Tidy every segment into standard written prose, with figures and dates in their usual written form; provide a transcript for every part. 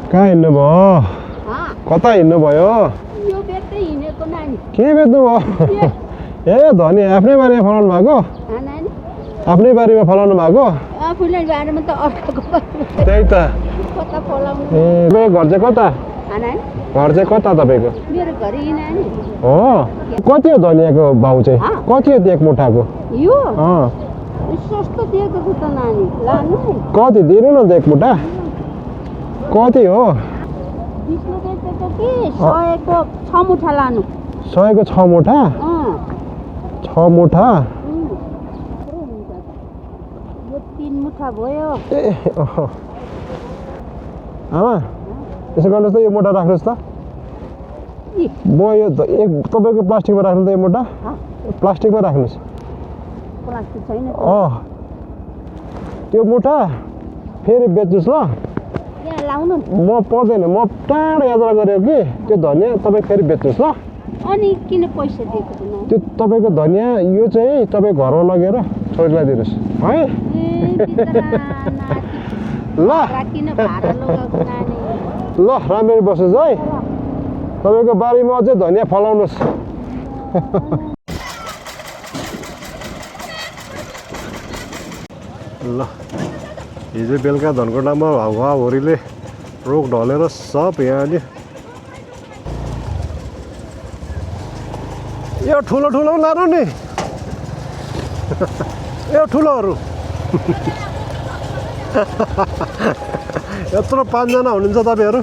कहाँ हिँड्नु भयो? कता हिँड्नु भयो? के बेच्नु भयो? ए धनी आफ्नै बारीमा फलाउनु भएको? आफ्नै बारीमा फलाउनु भएको? त्यही त। ए घर चाहिँ कता? घर चाहिँ कता तपाईँको? हो कति हो धनियाँको भाउ चाहिँ? कति हो एक मुठाको? कति दिनु न एक मुठा? कति हो? 100को 6 मुठा लानु। 100को 6 मुठा? 6 मुठा? यो 3 मुठा भयो। ए आमा यसो गर्नुहोस् त यो मोटा राख्नुहोस् त। म यो तपाईँको प्लास्टिकमा राख्नु त यो मोटा? प्लास्टिकमा राख्नुहोस्। प्लास्टिक छैन। त्यो मुठा फेरि बेच्नुहोस् ल। यहाँ लाउनु। म पर्दैन, म टाढो यात्रा गरेको कि त्यो धनियाँ तपाईँ फेरि बेच्नुहोस् ल। अनि किन पैसा दिएको त? त्यो तपाईँको धनियाँ यो चाहिँ तपाईँ घरमा लगेर छोरीलाई दिनुहोस् है। ल ल राम्ररी बस्नुहोस् है। तपाईँको बारीमा अझै धनियाँ फलाउनुहोस्। ल हिजो बेलुका धनकुटामा हावाहुरीले रोग ढलेर सब यहाँ नि यो ठुलो ठुलो लानु नि। यो ठुलोहरू यत्रो 5 जना हुनुहुन्छ तपाईँहरू।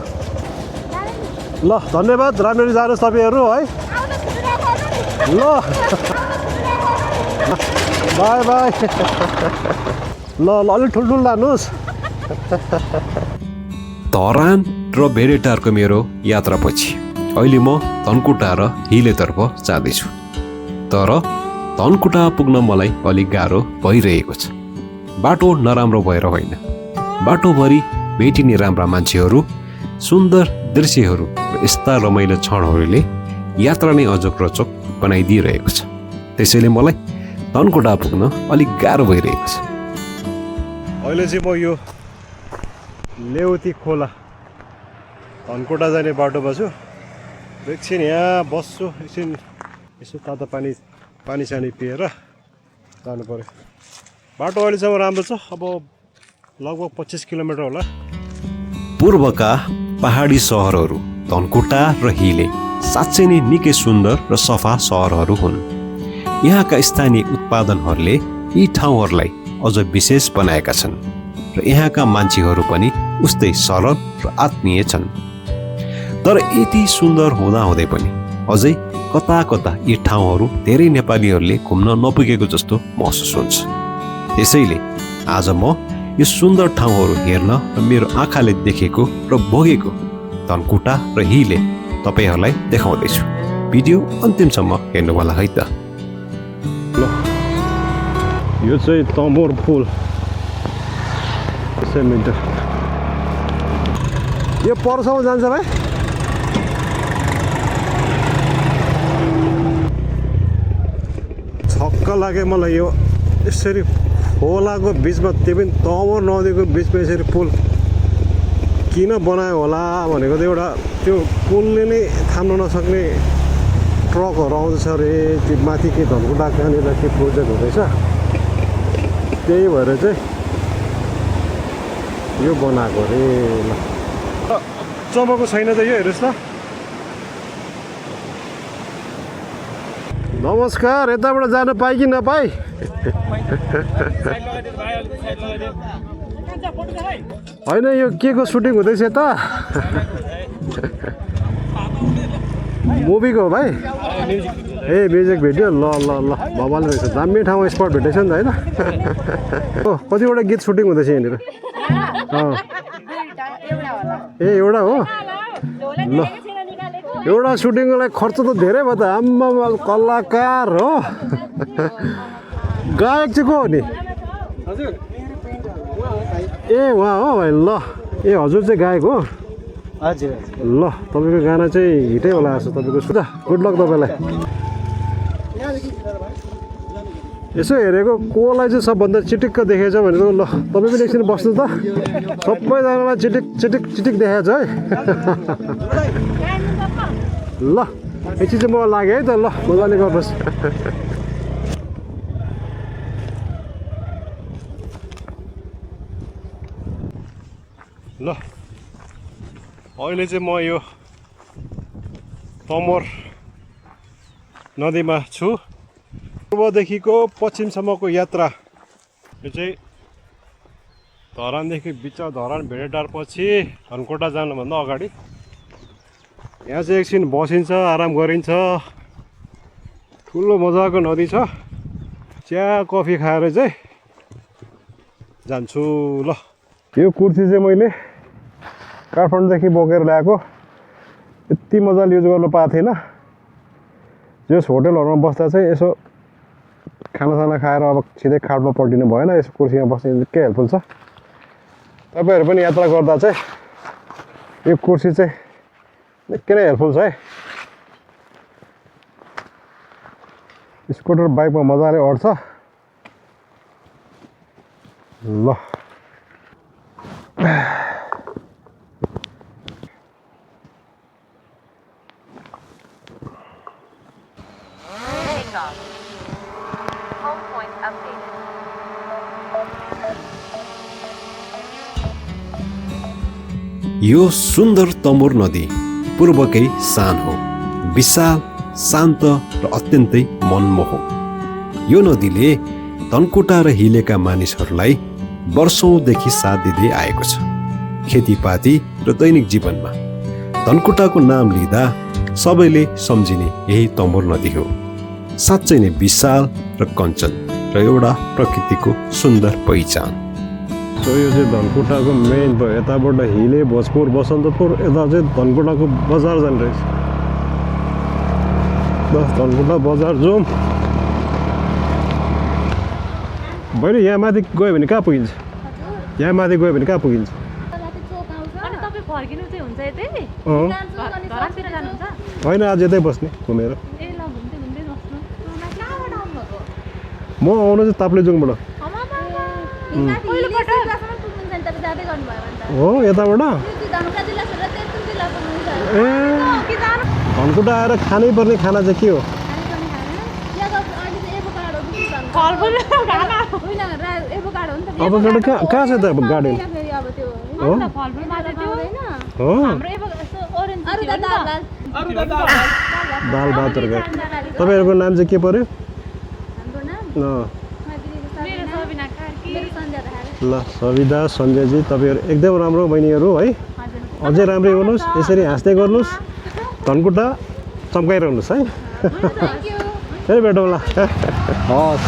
ल धन्यवाद, राम्ररी जानुहोस् तपाईँहरू है। ल बाई बाई। ल अलिक ठुल्ठुलो लानुहोस्। धरान र भेडेटारको मेरो यात्रापछि अहिले म धनकुटा र हिलेतर्फ जाँदैछु। तर धनकुटा पुग्न मलाई अलिक गाह्रो भइरहेको छ। बाटो नराम्रो भएर होइन, बाटोभरि भेटिने राम्रा मान्छेहरू, सुन्दर दृश्यहरू र यस्ता रमाइलो क्षणहरूले यात्रा नै अझ रोचक बनाइदिइरहेको छ। त्यसैले मलाई धनकुटा पुग्न अलिक गाह्रो भइरहेको छ। अहिले चाहिँ म यो लेउती खोला धनकुटा जाने बाटोमा छु। एकछिन यहाँ बस्छु, एकछिन यसो तातो पानी सानी पिएर जानु पर्यो। बाटो अहिलेसम्म राम्रो छ, अब लगभग 25 किलोमिटर होला। पूर्वका पहाडी सहरहरू धनकुटा र हिले साँच्चै नै निकै सुन्दर र सफा सहरहरू हुन्। यहाँका स्थानीय उत्पादनहरूले यी ठाउँहरूलाई अझ विशेष बनाएका छन् र यहाँका मान्छेहरू पनि उस्तै सरल र आत्मीय छन्। तर यति सुन्दर हुँदाहुँदै पनि अझै कता कता यी ठाउँहरू धेरै नेपालीहरूले घुम्न नपुगेको जस्तो महसुस हुन्छ। त्यसैले आज म यो सुन्दर ठाउँहरू हेर्न र मेरो आँखाले देखेको र भोगेको धनकुटा र हिले तपाईँहरूलाई देखाउँदैछु। भिडियो अन्तिमसम्म हेर्नु होला है त। ल यो चाहिँ तमोर पुल 100 मिटर। यो परसम्म जान्छ भाइ? छक्क लाग्यो मलाई यो यसरी खोलाको बिचमा, त्यो पनि तमोर नदीको बिचमा यसरी पुल किन बनायो होला भनेको त एउटा त्यो पुलले नै थाम्न नसक्ने ट्रकहरू आउँदैछ अरे। त्यो माथि के धनकुटा कहाँनिर के प्रोजेक्ट हुँदैछ, त्यही भएर चाहिँ यो बनाएको अरे। ल चमको छैन त यो, हेर्नुहोस् त। नमस्कार, यताबाट जान पाइ कि नपाइ? होइन यो के को सुटिङ हुँदैछ यता? मुभीको हो भाइ? ए म्युजिक भिडियो। ल ल ल भवाले रहेछ, दामी ठाउँमा स्पट भेटेछ नि त होइन? कतिवटा गीत सुटिङ हुँदैछ यहाँनिर? ए एउटा हो? ल एउटा सुटिङको लागि खर्च त धेरै भयो त। आम्मा कलाकार हो। गायक चाहिँ को हो नि? ए उहाँ हो भाइ। ल ए हजुर चाहिँ गायक हो? हजुर। ल तपाईँको गाना चाहिँ हिटै होला जस्तो। तपाईँको सुधा गुड लक तपाईँलाई। यसो हेरेको कोलाई चाहिँ सबभन्दा चिटिक्क देखेछ भनेको ल तपाईँ पनि एकछिन बस्नु त सबैजनालाई चिटिक चिटिक चिटिक देखाएछ है ल एकछिन चाहिँ म लागेँ है त ल मजाले गर्नुहोस् ल अहिले चाहिँ म यो तमोर नदीमा छु पूर्वदेखिको पश्चिमसम्मको यात्रा यो चाहिँ धरानदेखि बिच धरान भेडेटारपछि धनकोटा जानुभन्दा अगाडि यहाँ चाहिँ एकछिन बसिन्छ आराम गरिन्छ ठुलो मजाको नदी छ चिया कफी खाएर चाहिँ जान्छु ल यो कुर्सी चाहिँ मैले काठमाडौँदेखि बोकेर ल्याएको यति मजाले युज गर्नु पाएको थिएन जस होटलहरूमा बस्दा चाहिँ यसो खानासाना खाएर अब सिधै खाटमा पल्टिनु भएन यसो कुर्सीमा बस्ने निकै हेल्पफुल छ तपाईँहरू पनि यात्रा गर्दा चाहिँ यो कुर्सी चाहिँ निकै नै हेल्पफुल छ है स्कुटर बाइकमा मजाले अट्छ ल Home point updated. यो सुन्दर तमोर नदी पूर्वकै सान हो विशाल शान्त र अत्यन्तै मनमोहक यो नदीले धनकुटा र हिलेका मानिसहरूलाई वर्षौंदेखि साथ दिँदै आएको छ खेतीपाती र दैनिक जीवनमा धनकुटाको नाम लिँदा सबैले सम्झिने यही तमोर नदी हो साँच्चै नै विशाल र कञ्चन र एउटा प्रकृतिको सुन्दर पहिचान सो यो चाहिँ धनकुटाको मेन भयो यताबाट हिले भोजपुर बसन्तपुर यता चाहिँ धनकुटाको बजार जाने रहेछ ल धनकुटा बजार जाउँ बहिनी यहाँ माथि गयो भने कहाँ पुगिन्छ यहाँ माथि गयो भने कहाँ पुगिन्छ अनि तपाईँ फर्किनु चाहिँ हुन्छ यतै धरानतिर जानुहुन्छ होइन आज यतै बस्ने घुमेर ए ल घुम्दै घुम्दै बस्नु कहाँबाट आउनुभएको म आउनु चाहिँ ताप्लेजुङबाट हो यताबाट ए धनकुटा आएर खानै पर्ने खाना चाहिँ के हो अभोकाडो कहाँ छ त अब गार्डन हो हो दाल भात तरकारी तपाईँहरूको नाम चाहिँ के पर्यो ल सविता सञ्जयजी तपाईँहरू एकदम राम्रो बहिनीहरू है अझै राम्रै गर्नुहोस् यसरी हाँस्दै गर्नुहोस् धनकुटा चम्काइरहनुहोस् है है भेटौँला हस्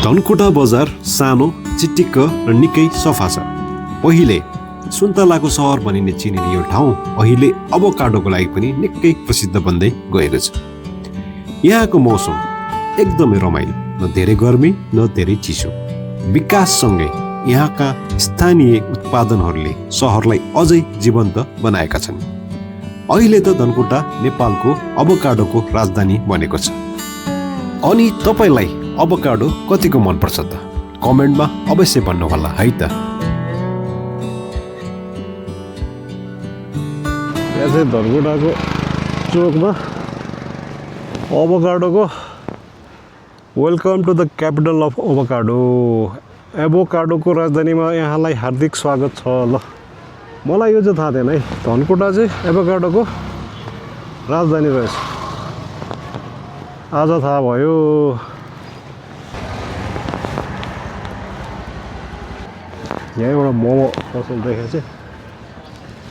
धनकुटा बजार सानो चिटिक्क र निकै सफा छ पहिले सुन्तलाको सहर भनिने चिनिने यो ठाउँ अहिले अभोकाडोको लागि पनि निकै प्रसिद्ध बन्दै गएको छ यहाँको मौसम एकदमै रमाइलो न धेरै गर्मी न धेरै चिसो विकाससँगै यहाँका स्थानीय उत्पादनहरूले सहरलाई अझै जीवन्त बनाएका छन् अहिले त धनकुटा नेपालको अभोकाडोको राजधानी बनेको छ अनि तपाईँलाई अभोकाडो कतिको मनपर्छ त कमेन्टमा अवश्य भन्नुहोला है त यहाँ चाहिँ धनकुटाको चोकमा अभोकाडोको welcome to the capital of avocado एभोकाडोको राजधानीमा यहाँलाई हार्दिक स्वागत छ ल मलाई यो चाहिँ थाहा थिएन है धनकुटा चाहिँ एभोकाडोको राजधानी रहेछ आज थाहा भयो यहाँ एउटा मोमो पसल देखेको चाहिँ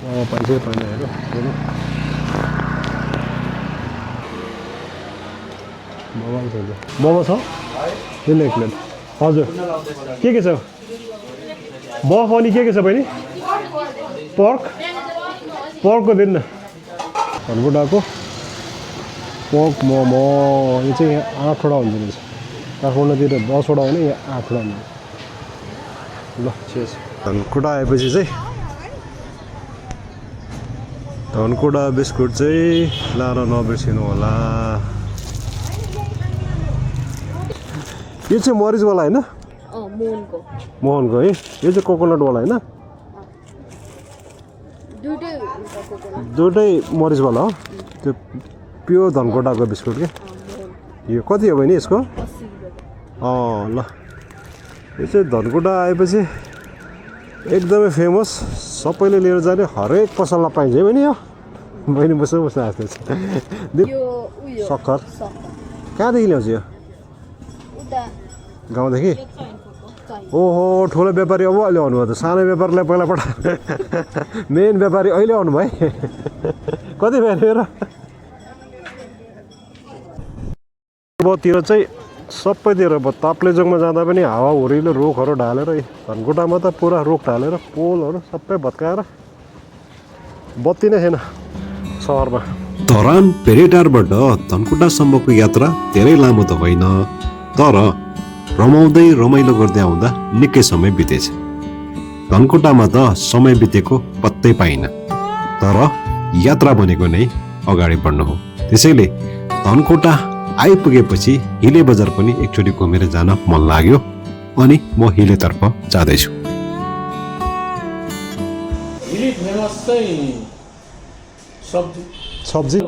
मोमो पाइन्छ पाइने हेर मोमो छ दिनु एक प्लेट हजुर के छ बफ अनि के छ बहिनी पर्कको दिनु न धनकुटाको पर्क मोमो यो चाहिँ यहाँ 8वटा हुन्छ रहेछ काठमाडौँतिर 10वटा होइन यहाँ 8वटा हुन्छ ल चेस धनकुटा आएपछि चाहिँ धनकुटा बिस्कुट चाहिँ लाएर नबिर्सिनु होला यो चाहिँ मरिचवाला होइन मोहनको मोहनको है यो चाहिँ कोकोनटवाला होइन दुइटै हुन्छ कोकोनट दुइटै मरिचवाला हो त्यो प्योर धनकुटाको बिस्कुट के यो कति हो बहिनी यसको 80 रुपियाँ ल यो चाहिँ धनकुटा आएपछि एकदमै फेमस सबैले लिएर जाने हरेक पसलमा पाइन्छ है बहिनी यो बहिनी बस्छ आएको छ यो उयो सक्खर कहाँदेखि ल्याउँछ यो उता गाउँदेखि ओहो ठुलो व्यापारी अब अहिले आउनुभयो त सानो व्यापारीलाई पहिला पठा मेन व्यापारी अहिले आउनु भयो कति भ्याएर पूर्वतिर चाहिँ सबैतिर अब ताप्लेजुङमा जाँदा पनि हावाहुरीले रुखहरू ढालेर धनकुटामा त पुरा रुख ढालेर पोलहरू सबै भत्काएर बत्ती नै छैन सहरमा धरान पेरेटारबाट धनकुटासम्मको यात्रा धेरै लामो त होइन तर रमाउँदै रमाइलो गर्दै आउँदा निकै समय बितेछ धनकुटामा त समय बितेको पत्तै पाइन तर यात्रा भनेको नै अगाडि बढ्नु हो त्यसैले धनकुटा आइपुगेपछि हिले बजार पनि एकचोटि घुमेर जान मन लाग्यो अनि म हिलेतर्फ जाँदैछु हिली फेमस चाहिँ सब्जी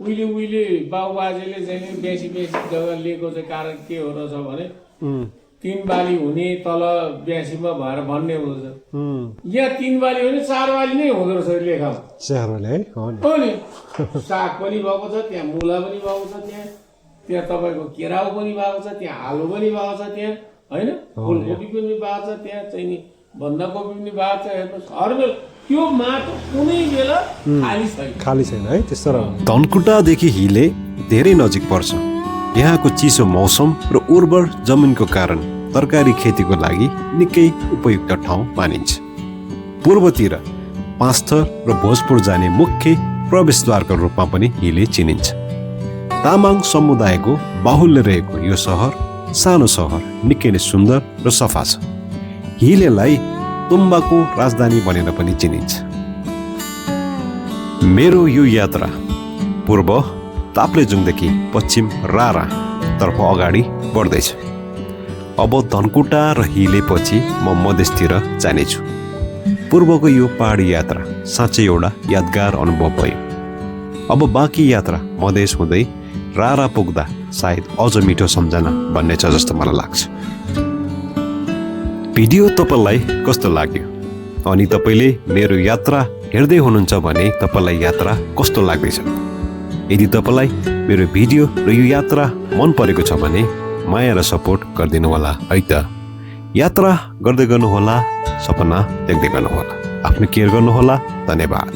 उहिले बाबुबाजेले चाहिँ बेसी जग्गा लिएको चाहिँ कारण के हो रहेछ भने 3 बाली हुने तल ब्यासीमा भएर भन्ने हुँदछ यहाँ 3 बाली हुने 4 बाली नै हुँदो रहेछ लेखामा स्याहारले है हो नि हो नि साग पनि भएको छ त्यहाँ मुला पनि भएको छ त्यहाँ तपाईँको केराउ पनि भएको छ त्यहाँ आलु पनि भएको छ त्यहाँ होइन फुलकोपी पनि भएको छ त्यहाँ चाहिँ नि बन्दाकोपी पनि भएको छ हेर्नुहोस् हर बेला त्यो माटो कुनै बेला खाली छैन है त्यस्तो धनकुटादेखि हिले धेरै नजिक पर्छ यहाँको चिसो मौसम र उर्वर जमिनको कारण तरकारी खेतीको लागि निकै उपयुक्त ठाउँ मानिन्छ पूर्वतिर पाँचथर र भोजपुर जाने मुख्य प्रवेशद्वारको रूपमा पनि हिले चिनिन्छ तामाङ समुदायको बाहुल्य रहेको यो सहर सानो सहर निकै नै सुन्दर र सफा छ हिलेलाई तुम्बाको राजधानी भनेर पनि चिनिन्छ मेरो यो यात्रा पूर्व ताप्लेजुङदेखि पश्चिम रारा तर्फ अगाडि बढ्दैछ अब धनकुटा र हिलेपछि म मधेसतिर जानेछु पूर्वको यो पहाडी यात्रा साँच्चै एउटा यादगार अनुभव भयो अब बाँकी यात्रा मधेस हुँदै रारा पुग्दा सायद अझ मिठो सम्झना बन्ने छ जस्तो मलाई लाग्छ भिडियो तपाईँलाई कस्तो लाग्यो अनि तपाईँले मेरो यात्रा हेर्दै हुनुहुन्छ भने तपाईँलाई यात्रा कस्तो लाग्दैछ यदि तपाईँलाई मेरो भिडियो र यो यात्रा मन परेको छ भने माया र सपोर्ट गरिदिनु होला है त यात्रा गर्दै गर्नुहोला सपना देख्दै गर्नुहोला आफ्नो केयर गर्नुहोला धन्यवाद